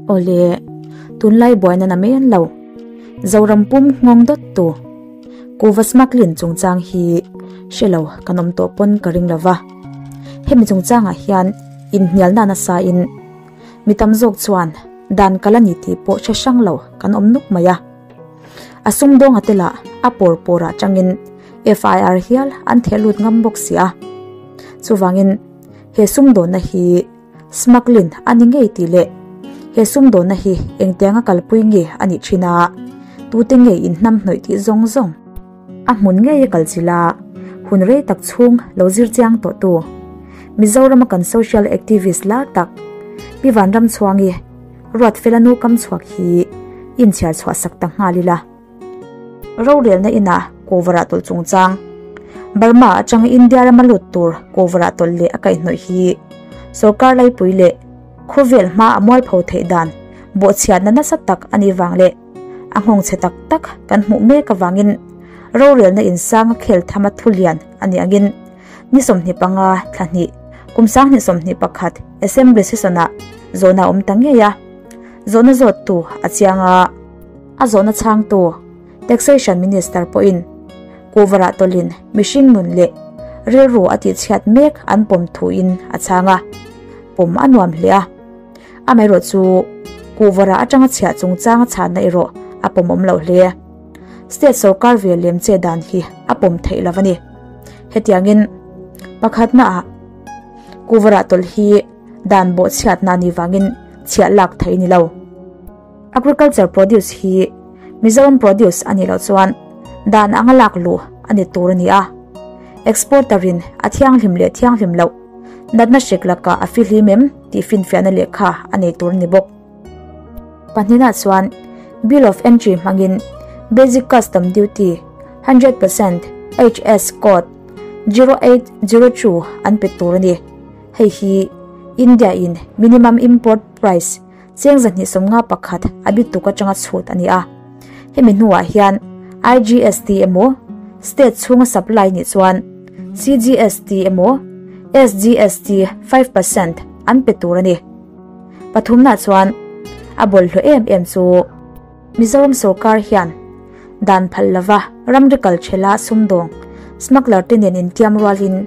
Awle, tunlai buaina na men lo. Zoram pum nghawng dawt tu. Kuva smuggling chungchang hi hre lo kan awm tawh pawn ka ring lova. Hemi chungchangah hian inhnialna nasa in mi tam zawk chuan dan kal a ni tih pawh hre hrang lo kan awm nuk mai a. A sumdawnga te lah a pawr pawrah tangin FIR hial an theh lut ngam bawk si a. Chuvangin he sumdawnna hi smuggling a ni ngei tih leh he sumdawnna hi engtianga kalpui nge a nih thin a, tute nge inhnamhnawih tih zawng zawng a hmun ngei a kal chilh a, hun rei tak chhung lo zir chiang tawh tu Mizorama kan social activist lar tak Pi Vanramchhuangi Ruatfela nu kam chhuak hi inchhiar chhuah sak ta nghal ila. Rorelna inah cover ah tawlh chungchang Burma atanga India rama lut tur cover ah tawlh leh a kaihhnawih hi sorkar laipui leh khawvel hma a mualpho theih dan bawhchhiatna nasa tak a nih vang leh a nghawng chhe tak tak kan hmuh mek avangin rorelna insang a khel tham a thu lian a nih angin ni 25 thla hnih kum 2021 Assembly session ah zawhna a awm ta ngei a, zawhna zawttu a chiang a. A zawhna chhangtu Taxation Minister pawhin Kuvarah tawlhin mihring nun leh rilru a tihchhiat mek an pawm thuin a chhang a, pawm a nuam hle a. Amaherawh chu Kuvarah atanga chhiah chungchang a chhanna erawh a pawm awm loh hle. State sorkar ve lem che dan hi a pawm theih lo a ni. Hetiangin pakhatnaah Kuvarah tawlh hi dan bawhchhiatna a nih vangin chhiah lak theih a ni lo. Agriculture produce hi Mizoram produce a nih loh chuan dan anga lak luh a ni tur a ni a. Exporter in a thianghlim leh thianghlim loh natna hrik lakah a fihlim em tih finfiahna lehkha a nei tur a ni bawk. Pahnihna chuan Bill of Entry hmangin Basic Custom Duty 100% HS Code 0802 an pe tur a ni. Hei hi India in Minimum Import Price Cheng 251 a bi tuk atanga chhut a ni a. Hemi hnuah hian IGST emaw, state chhunga supply nih chuan CGST emaw, SGST 5% an pe tur a ni. Pathumna chuan a bawlhhlawh em em chu Mizoram sorkar hian dan phal lova ramri kal thela sumdawng smuggler te nen intiam rualin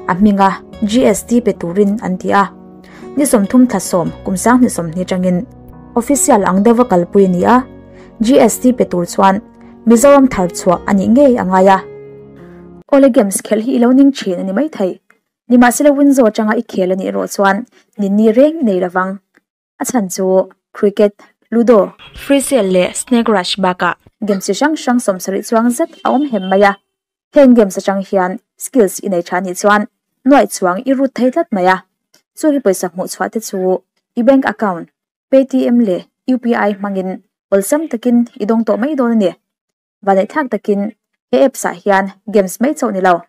a hminga GST pe turin an ti a. Ni 30 thla 10 kum 2020 tangin official ang deuha kalpui a ni a, GST pe tur chuan Mizoram thar chhuah a nih ngei a ngai a. Awle games khelh hi i lo ning thin a ni maithei. Nimahsela Winzo atanga i khel a nih erawh chuan ninni reng i nei lovang. A chhan chu cricket, ludo, free cell leh snake rush bakah games chi hrang hrang 70 chuang zet a awm hem mai a. Heng games atang hian skills i nei tha nih chuan nuaih chuang i rut thei tlat mai a. Chu i pawisa hmuh chhuah te chu i bank account, Paytm leh UPI hmangin awlsam takin i dawng tawh mai dawn a ni. Vaneihthlak takin he apps ah hian games mai chauh ni lo,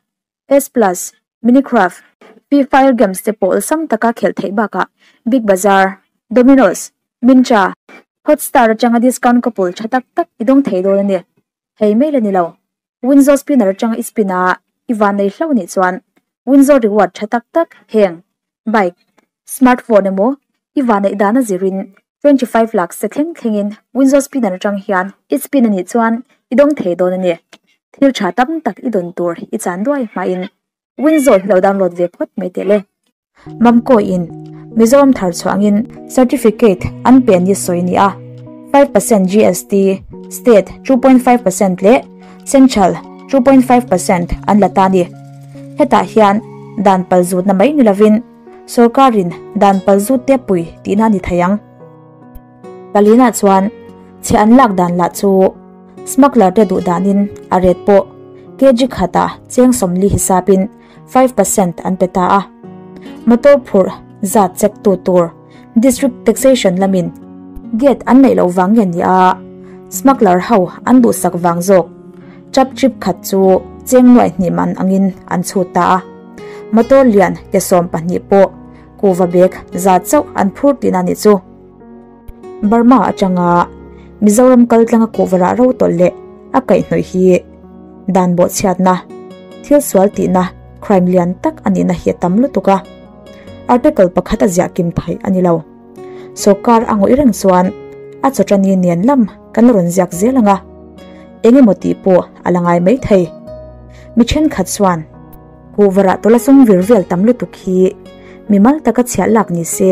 S Plus, Minecraft, Free Fire games te pawh awlsam taka khelh theih bakah Big Bazaar, Domino's, Myntra, Hotstar atanga discount couple tha tak tak i dawng thei dawn a ni. Hei mai la ni lo, Winzo spinner atanga i spin a i van nei hlo nih chuan Winzo reward tha tak tak heng bike, smartphone emaw i van neih dana zirin 25 lakhs te thleng thlengin Winzo spinner atang hian i spin a nih chuan i dawng thei dawn a ni. Thil tha tam tak i dawn tur i chan duai hmain Winzo hi lo download ve phawt mai teh le. Mamkaw in Mizoram thar chhuangin certificate an pe ni sawi ni a, 5% GST, state 2.5% leh central 2.5% an la ta ni. Hetah hian dan pal zut na mai ni lovin sorkarin dan pal zut te pui tihna ni thei ang. Palina chuan chhe an lak dan lah chu smuggler te duh danin a ret pawh kg khata cheng 40 hisapin 5% an pe ta a. Motor phurh zat check tu tur District Taxation lamin gate an neih loh vang nge ni a, smuggler ho an duhsak vang zawk chap trip khat chu cheng nuaih hnih man angin an chhut ta a. Motor lian ke 12 pawh kuva bag zat chauh an phur tihna ni chu. Burma atanga Mizoram kal tlanga kuhvarah ro tawlh leh a kaihhnawih hi dan bawhchhiatna, thil sual tihna crime lian tak a nihna hi a tam lutuk a. Article pakhat a ziah kim theih a ni lo. Sawrkar a ngawih reng chuan a chawṭani nen lam kan la rawn ziak zel ang a, eng emaw tih pawh a la ngai mai thei. Mi thenkhat chuan kuhvarah tawla sum vir vel tam lutuk hi mimal taka chhiah lak ni se,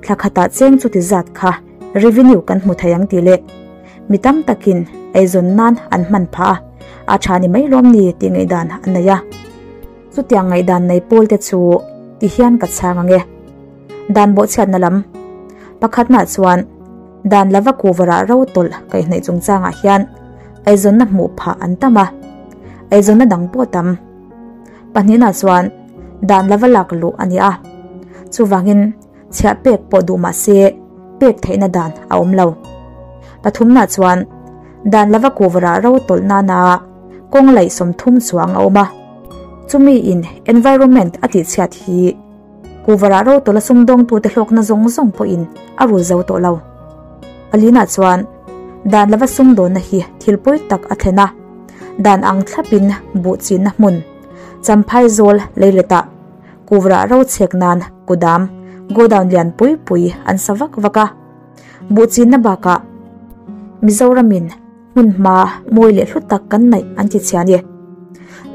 thla khatah cheng chuti zat kha revenue kan hmu thei ang tih leh mi tam takin eizawn nan an hman phah a, a tha ni mai lawm ni tih ngaihdan an nei a. Chutiang ngaihdan nei pawl te chu ti hian ka chhang ang e. Dan bawhchhiatna lam pakhatnaah chuan dan lova kuvarah ro tawlh kaihhnaih chungchangah hian eizawnna hmuh phah an tam a, eizawnna dang pawh tam. Pahnihnaah chuan dan lova lak luh a ni a, chuvangin chhiah pek pawh duh mah se pek theihna dan a awm lo. Pathumnaah chuan dan lova kuvarah ro tawlh nana kawng laih 30 chuang a awm a, chumi in environment a tihchhiat hi Kuvarah ro tawla sumdawngtute hlawkna zawng zawng pawhin a rul zo tawh lo. Alina chuan dan lova sumdawnna hi thil pawi tak a thlen a, dan ang thlapin buh chinna hmun, Champhai zawl leiletah Kuvarah ro chhek nan kudam, godown lian pui pui an sa vak vak a. Buh chinna bakah Mizoramin Hmun hma mawi leh hlu tak kan naih an ti chhia a ni.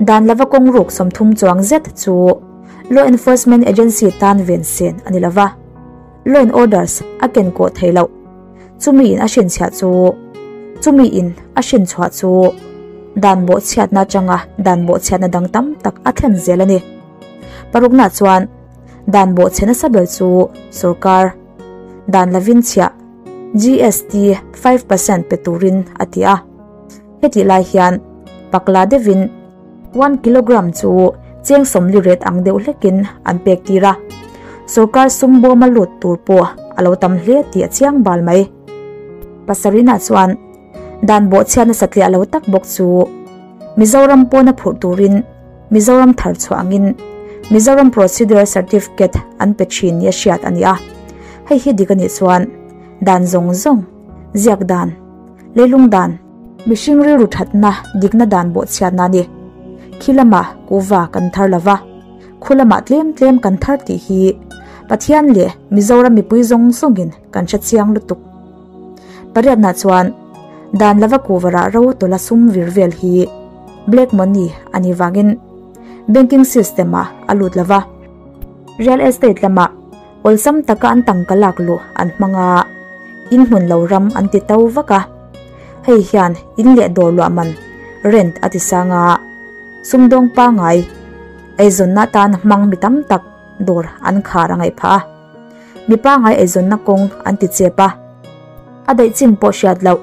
Dan lova kawng ruk 30 chuang zet chu Law Enforcement Agency tan ven sen a ni lova, Law and Orders a ken kawh thei loh. Chumi in a hrinchhiah chu Chumi in a hrinchhuah chu dan bawhchhiatna atanga dan bawhchhiatna dang tam tak a thlen zel a ni. Parukna chuan dan bawhchhe nasa ber chu sorkar dan lovin chhiah GST 5% pe turin a ti a. Hetih lai hian pakla deuhin 1 kilogram chu cheng 40 ret ang deuh hlekin an pek tir a. Sorkar sum bawma lut tur pawh a lo tam hle tih a chiang bal mai. Pasarina chuan dan bawhchhiatna satliah lo tak bawk chu Mizoram pawna phurh turin Mizoram thar chhuah angin Mizoram Procedure Certificate an pe thin ni a hriat a ni a. Hei hi dik a nih chuan dan zawng zawng, ziak dan, leilung dan, mihring rilru thatna dikna dan bawhchhiatna a ni. Khi lamah kuhva kan thar lova, khu lamah tlem tlem kan thar tih hi Pathian leh Mizoram mipui zawng zawngin kan hre chiang lutuk. Pariatna chuan dan lova kuhva rah ro tawla sum vir vel hi black money a nih vangin banking system ah a lut lova. Real estate lamah awlsam taka an tangka lak luh an hmang a, in hmun lo ram an ti to vak a. Hei hian in leh dawr luah man rent a ti sang a, sumdawng pangai eizawnna atan hmang mi tam tak dawr an khar a ngaih phah a. Mi pangai eizawnna kawng an ti chep a, a daih chin pawh hriat loh.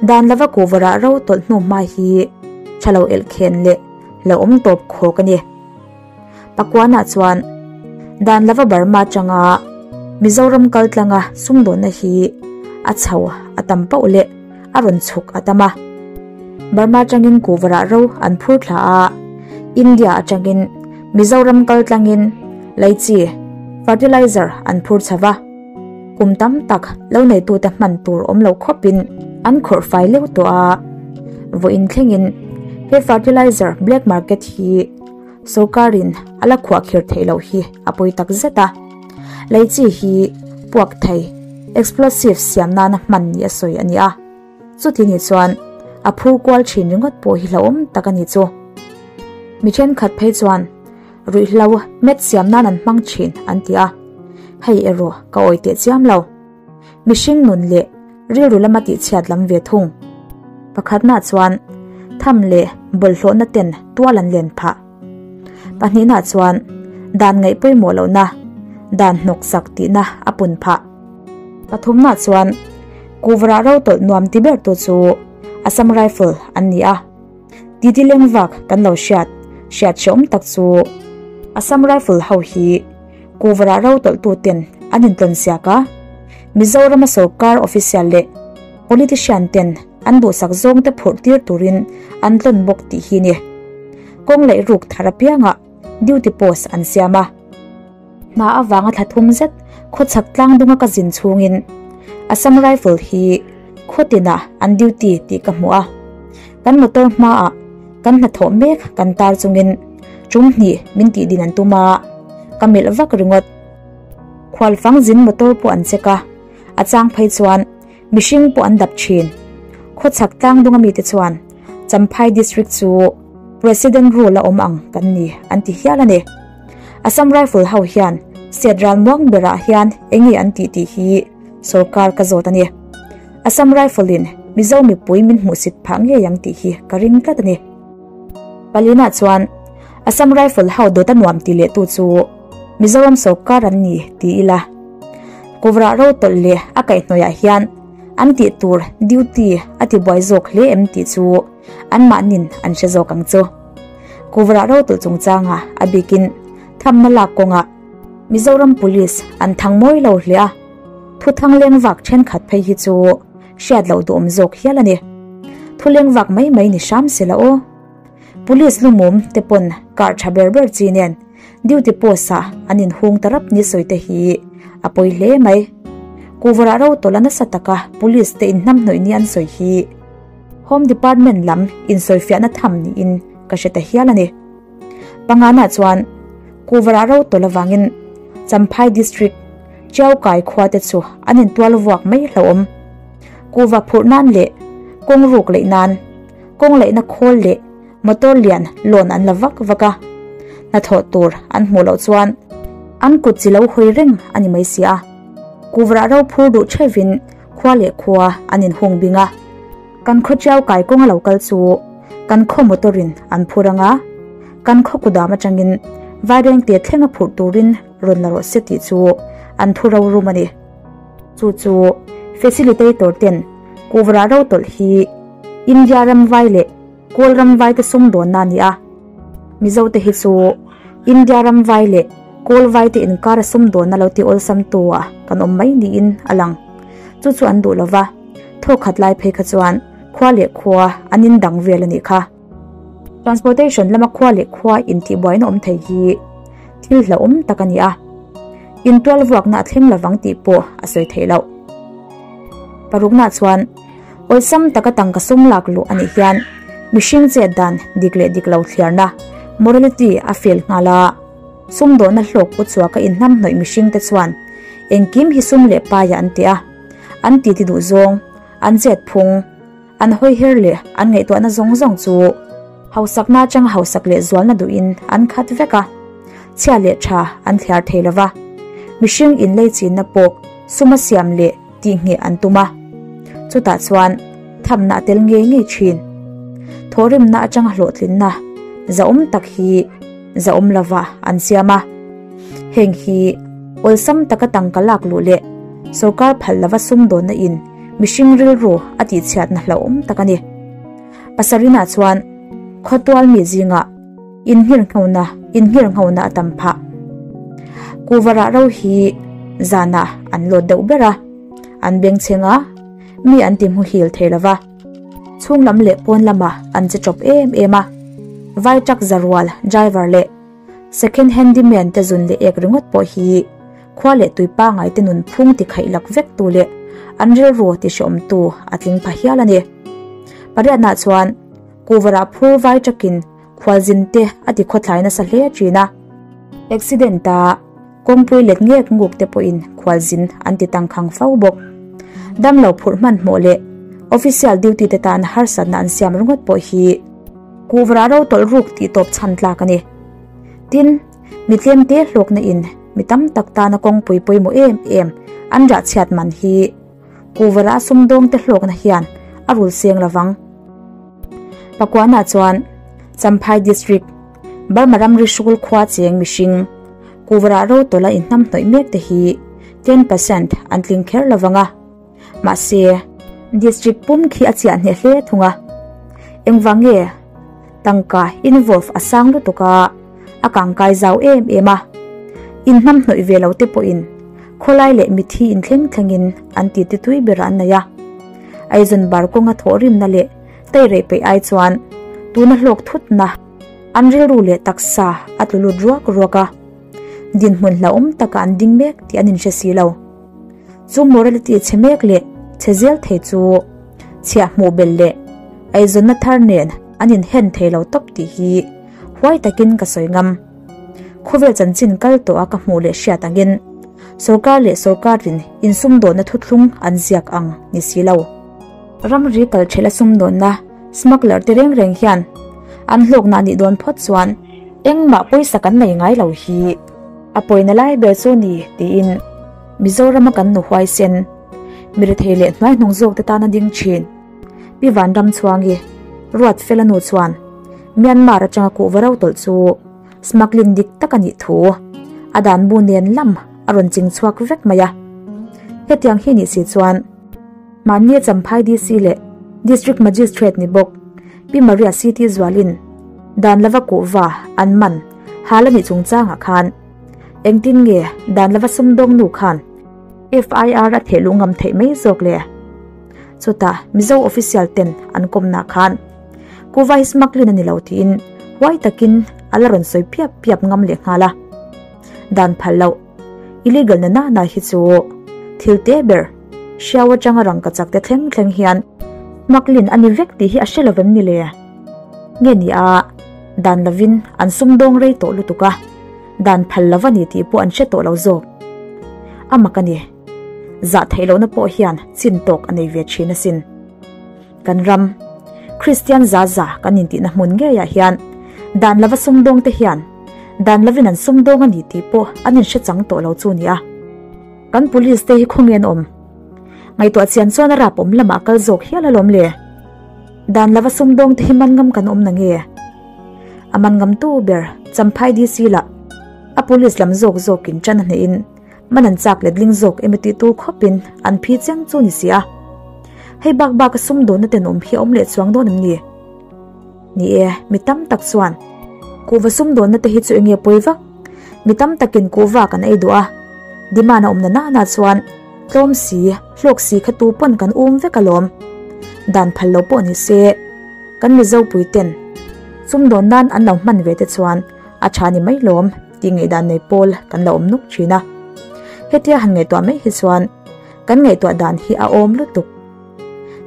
Dan lova kuhvarah ro tawlh hnu hma hi tha lo elh khen leh lo awm tawp khawk a ni. Pakuanah chuan dan lova Burma atanga Mizoram kal tlanga sumdawnna hi a chho a tam pauh leh a rawn chhuk a tam a. Burma atangin kuhvarah ro an phur thla a, India atangin Mizoram kal tlangin leichi, fertilizer, an phur chho va. Kum tam tak lo neitute hman tur awm lo khawpin an khawrh fai leuh tawh a, vawiin thlengin he fertilizer black market hi sorkarin a la khuahkhir theih loh hi a pawi tak zet a. Leichi hi puak thei, explosive, siam nana hman ni a sawi a ni a. Chuti ni chuan a phur kual thin ringawt pawh hi hlauhawm tak a ni chu. Mi thenkhat phei chuan ruihhlo met siam nan an hmang thin an ti a, hei erawh ka awi teh chiam lo. Mihring nun leh rilru lama tihchhiat lam ve thung. Pakhatnaah chuan tham leh bawlhhlawhna ten tual an len phah. Pahnihnaah chuan dan ngaih pawimawh lohna, dan hnawksak tihna a pun phah. Pathumnaah chuan kuhvarah ro tawlh nuam ti ber tu chu Assam Rifle an ni a. Titi leng vak kan lo hriat hriat hreawm tak chu Assam Rifle ho hi kuhvarah ro tawlh tu ten an intlawn siak a, Mizorama sorkar official leh politician ten an duhsak zawng te phurh tir turin an tlawn bawk tih hi ni. Kawng leh ruk thar apiangah duty post an siam a. Hna avanga thla thum zet khawchhak tlang dunga ka zin chhungin Assam Rifle hi khaw tinah an duty tih ka hmu a. Kan motor hmaah kan hnathawh mek kan tar chungin tum hnih min tih din an tum a, ka melh vak ringawt. Khualfang zin motor pawh an check a, a chang phei chuan mihring pawh an dap thin. Khawchhak tlang dunga mite chuan Champhai District chu President rule a awm ang kan ni an ti hial a ni. Assam Rifle ho hian state ral muang berah hian enge an tih tih hi sorkar ka zawt a ni. Assam Rifle in Mizo mipui min hmuhsit phah ngei ang tih hi ka ring tlat a ni. Palina chuan Assam Rifle ho dawt a nuam ti leh tu chu Mizoram sorkar an ni ti ila. Kawrah ro tawlh leh a kaihhnawihah hian an tih tur duty a ti buai zawk hle em tih chu anmahnin an hre zawk ang chu. Kawrah ro tawlh chungchanga a bikin thamna lak kawngah Mizoram Police an thang mawi lo hle a, thuthang leng vak thenkhat phei hi chu hriat loh duhawm zawk hial a ni. Thu leng vak mai mai ni hram se la aw. Police lumum te pawn kar tha ber ber chi nen duty post ah an inhung ta rap ni sawi te hi a pawi hle mai. Kuvarah ro tawlh a nasa taka police te inhnamhnawih ni an sawi hi Home Department lam insawifiahna tham niin ka hre ta hial a ni. Pangana chuan Kuvarah ro tawlh avangin Champhai District Chiaukai khua te chu an intual vuak mai hlauhawm. Kuva phurh nan leh kawng ruk leih nan kawng laihna khawl leh motor lian loan an la vak vak a, hnathawh tur an hmuh loh chuan an kut chi lo hawi reng a ni mai si a. Kuvrah ro phur duh theuhin khua leh khua an inhung bing a, kan khaw chiau kai kawnga lo kal chu kan khaw motor in an phur ang a, kan khaw kudam atangin Vairengte thlenga phurh turin rawn la rawh se tih chu an thu ro rum a ni. Chu chu facilitator ten kuvrah ro tawlh hi India ram vai leh Kawl ram vai te sum dawnna a ni a. Mizo te hi chu India ram vai leh Kawl vai te inkar a sum dawnna lo ti awlsam tu ah kan awm mai niin a lang. Chu chu an duh lova, thawkhat lai phei kha chuan khua leh khua an indang vel a nih kha. Transportation lama khua leh khua intihbuaina awm thei hi thil hlauhawm tak a ni a, intual vuakna a thleng lovang tih pawh a sawi theih loh. Parukna chuan awlsam taka tangka sum lak luh a nih hian mihring chet dan dik leh dik lo thliarna, morality, a fail nghal a, sumdawhna hlawk u chhuaka inhnamhnawih mihringte chuan engkim hi sum leh paia an ti a, an titi duh zawng, an chet phung. An hawi her leh an ngaihtuahna zawng zawng chu hausakna atanga hausak leh zualna duhin an khat vek a, chhia leh tha an thliar thei lo va, mihring inlei chinna pawh suma siam leh tihngheh an tum a, chutah chuan thamna a tel ngei ngei thin. Thawhrimna atanga hlawhtlinna zahawm tak hi zahawm lova an siam a, heng hi awlsam taka tangka lak luh leh sorkar phal lova sumdawnna in Mihring rilru a tihchhiatna hlauhawm tak a ni. Pasarina chuan khawtual mi zingah inngirnghona inngirnghona a tam phah. Kuvarah ro hi zanah an lawt deuh ber a, an bengchheng a, mi an ti hmuhil thei lo va. Chhung lam leh pawn lamah an che chawp em em a, vai truck zarual driver leh second handyman te zun leh ek ringawt pawh hi Khua leh tui pangai te nun phung ti khaih lak vek tu leh an rilru ti hreawm tu a tling pha hial a ni. Pariatnah chuan Kuvarah phur vai takin khualzin te a ti khawthlai nasa hle thin a. Accident a kawngpui let ngek nguk te pawhin khualzin an ti tangkhang fo bawk. Damlo phurh hmanhmawh leh official duty te tan harsatna an siam ringawt pawh hi Kuvarah ro tawlh ruk tih tawp chhan tlak a ni. Tin. Mi tlemte hlawkna in mi tam tak tana kawngpui pawimawh em em an rah chhiat man hi Kuvara sumdawngte hlawkna hian a rul seng lovang. Pakuana chuan Champhai District, Burma ramri hrul khua cheng mihring Kuvara ro tawla inhnamhnawih mek te hi 10% an tling kher lovang a. Mahse, District pum khi a chiah hneh hle thung a. Engvang nge? Tangka involve a sang lutuk a, a kangkai zau em em a. Inhnamhnawih ve lo te pawhin khawlai leh mithi inthleng thlengin an ti ti tui berah an nei a. Aizawn bar kawnga thawhrimna leh teirei peih ai chuan tuna hlawk thutna an rilru leh taksa a tlu lut ruak ruak a. Dinhmun hlauhawm takah an ding mek tih an inhre si lo. Chu morality chhe mek leh chhe zel thei chu chhiah hmuh belh leh eizawnna thar nen an inhen thei lo tawp tih hi huai takin ka sawi ngam. Khawvel chanchin kal tawh a ka hmuh leh hriat angin Sorkar leh sorkarin insumdawnna thuthlung an ziak ang ni si lo. Ramri kal ṭhelh a sumdawnna smuggler te reng reng hian an hlawkna a nih dawn phawt chuan engmah pawisa kan nei ngai lo hi a pawina lai ber chu ni tiin Mizorama kan nu huaisen, mirethei leh hnuaihnung zawk te tana ding thin Pi Vanramchhuangi, Ruatfela nu chuan Myanmar atanga kuhva ro tawlh chu Smuggling dik tak a nih thu a dan bu nen lam a rawn ching chhuak vek mai a. Hetiang hi nih si chuan mahni Champhai DC leh District Magistrate ni bawk Pi Maria CT Zualin dan lova kuhva an man hal a nih chungchangah khan engtin nge dan lova sumdawng nu khan FIR a theh luh ngam theih mai zawk le? Chutah Mizo official ten an kawmna khan Kuhva hi smuggling a ni lo tiin huai takin a la rawn sawi piap piap ngam leh nghal a. Dan phal loh, illegal na nana hi chu thil te ber hriau atanga rangka chak te thleng thleng hian smuggling a ni vek tih hi a hre lovem ni le? Nge ni a, dan lovin an sumdawng rei tawh lutuk a, dan phal lo a ni tih pawh an hre tawh lo zawk. A mak a ni. Zah theih lohna pawh hian chin tawk a nei ve thin asin. Kan ram, Kristian za za kan intihna hmun ngeiah hian dan lova sumdawng te hian dan lovin an sumdawng a ni tih pawh an inhre chang tawh lo chu nia. Kan police te hi khawnge an awm? Ngaihtuah chian chuan a rap awm lamah kal zawk hial alawm le. Dan lova sumdawng te hi man ngam kan awm na nge? A man ngam tu ber Champhai DC lah a police lam zawk zawkin tan a hnehin Man an chak letling zawk emaw tih tur khawpin an phi chiang chu ni si a. Hei bak bak a sumdawnna tenawm hi a awm leh chuang dawn em ni? Ni e, mi tam tak chuan kuhva sumdawnna te hi chu enge pawi vak? Mi tam takin kuhva kan ei duh a, demand a awm na nana chuan tlawm si, hlawk si kha tu pawn kan um vek alawm. Dan phal lo pawh ni se, kan Mizo puiten sumdawn nan an lo hman ve te chuan a tha ni mai lawm. Tih ngaihdan nei pawl kan la awm nuk thin a. Hetia han ngaihtuah mai hi chuan kan ngaihtuah dan hi a awm lutuk.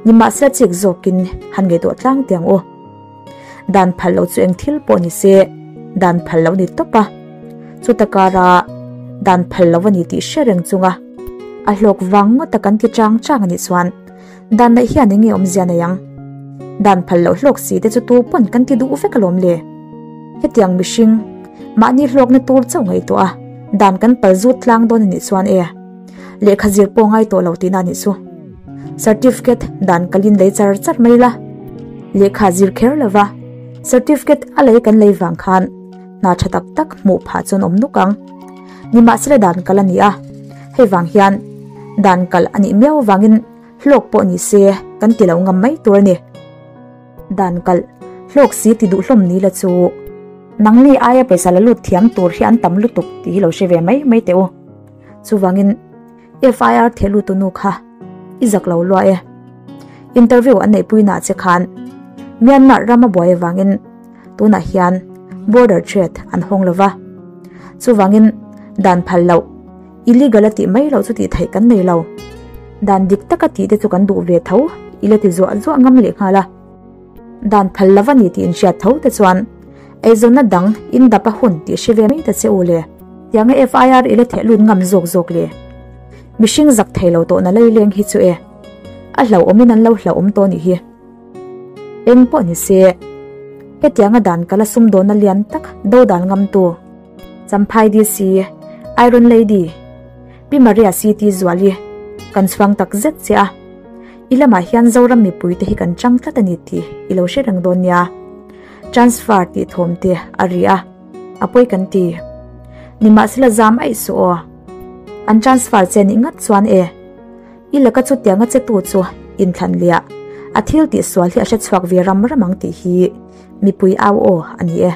Nimahsela chik zawkin han ngaihtuah tlang tiang u. Dan phal loh chu eng thil pawh ni se, dan phal loh ni tawp a. Chuta kara dan phal loh a ni tih hre reng chunga a hlawk vang ngawta kan ti chang chang a nih chuan dan neih hian eng nge awmzia nei ang? Dan phal loh hlawk si te chu tu pawn kan ti duh vek alawm le. Hetiang mihring, mahni hlawkna tur chauh ngaihtuah a, dan kan pal zut tlang dawn a nih chuan e, lehkha zir pawh ngai tawh lo tihna a nih chu. Certificate dan kalin lei char char mai la, lehkha zir kher lova certificate a lei kan lei vang khan hna tha tak tak hmuh phah chuan awm nuk ang. Nimahsela dan kal a ni a, hei vang hian dan kal a nih miau vangin hlawk pawh ni se kan ti lo ngam mai tur a ni. Dan kalh hlawk si ti duh hlawm ni la chu nangni aia pawisa la lut thiam tur hi an tam lutuk tih hi lo hre ve mai mai teh u. Chuvangin FIR theh lutu nu kha i zak lo lua e. Interview an neihpuinaah che khan Myanmar rama buai avangin tunah hian border trade an hawng lo va. Chuvangin dan phal loh illegal a tih mai loh chu tih theih kan nei lo. Dan dik taka tih te chu kan duh ve tho i la ti zuah zuah ngam leh nghal a. Dan phal lo a ni tih inhriat tho te chuan eizawnna dang in dap a hun tih hre ve mai ta che u le. Tianga FIR i la theh lut ngam zawk zawk le. Mihring zak thei lo tawhna laileng hi chu e. A hlauhawmin an lo hlauhawm tawh nih hi. Eng pawh ni se, hetianga dan kala sumdawnna lian tak do dan ngamtu Champhai DC, Iron Lady, Pi Maria CT Zuali kan chhuang tak zet che a, i lamah hian Zoram mipuite hi kan chang tlat a ni tih i lo hre reng dawn nia. Transfer tih thawm te a ri a, a pawi kan ti. Nimahsela zam aih suh aw. An transfer che nih ngat chuan e. I laka chutianga che tu chu inthlan liah a thil tih sual hi a hre chhuak ve ram ram ang tih hi mipui au aw a ni e.